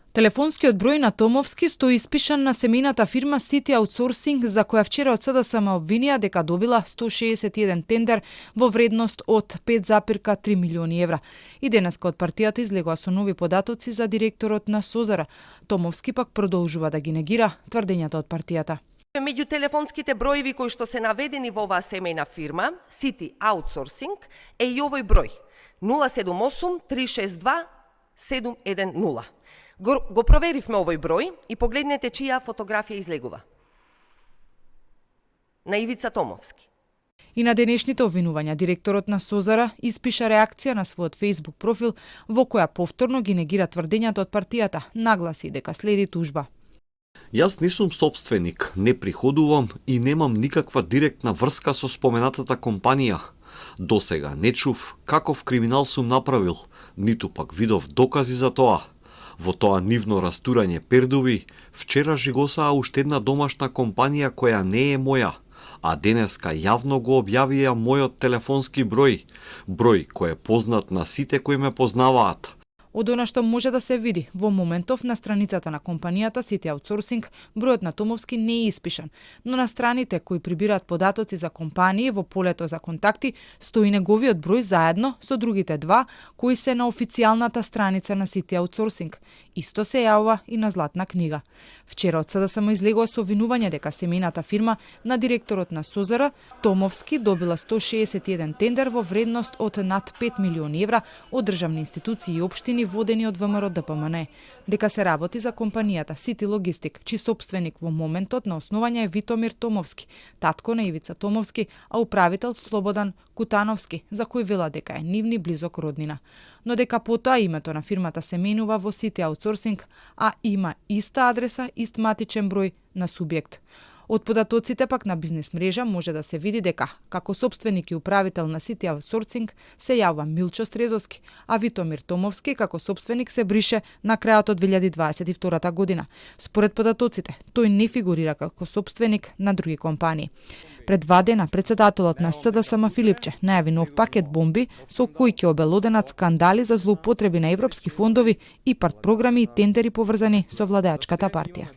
Телефонскиот број на Томовски стои испишан на семејната фирма City Outsourcing, за која вчера од СДСМ обвинија дека добила 161 тендер во вредност од 5,3 милиони евра. И денеска од партијата излегува со нови податоци за директорот на Созара. Томовски пак продолжува да ги негира тврдењата од партијата. Меѓу телефонските броеви кои што се наведени во оваа семејна фирма, City Outsourcing, е и овој број 078 362 710. Го проверивме овој број и погледнете чија фотографија излегува. На Ивица Томовски. И на денешните обвинувања директорот на Созара испиша реакција на својот Facebook профил во која повторно ги негира тврдењата од партијата, нагласи дека следи тужба. Јас не сум собственик, не приходувам и немам никаква директна врска со споменатата компанија. Досега не чув каков криминал сум направил, ниту пак видов докази за тоа. Во тоа нивно растурање пердуви, вчера жигосаа уште една домашна компанија која не е моја, а денеска јавно го објавија мојот телефонски број кој е познат на сите кои ме познаваат. Од она што може да се види во моментов на страницата на компанијата City Outsourcing, бројот на Томовски не е испишан, но на страните кои прибираат податоци за компании во полето за контакти стои неговиот број заедно со другите два кои се на официјалната страница на City Outsourcing. Исто се јавува и на Златна книга. Вчера од СДСМ излегува со обвинување дека семејната фирма на директорот на Созара, Томовски, добила 161 тендер во вредност од над 5 милиони евра од државни институции и општини водени од ВМРО ДПМН, дека се работи за компанијата City Logistic, чиј собственик во моментот на основање е Витомир Томовски, татко на Ивица Томовски, а управител Слободан Кутановски, за кој вела дека е нивни близок роднина. Но дека потоа името на фирмата се менува во City Outsourcing, а има иста адреса, ист матичен број на субјект. Од податоците пак на бизнес мрежа може да се види дека како собственик и управител на City Outsourcing се јавува Милчо Стрезовски, а Витомир Томовски како собственик се брише на крајот од 2022 година. Според податоците, тој не фигурира како собственик на други компании. Пред 2 дена председателот на СДСМ Филипче најави нов пакет бомби со кои ќе обелоденат скандали за злоупотреби на европски фондови и програми и тендери поврзани со владеачката партија.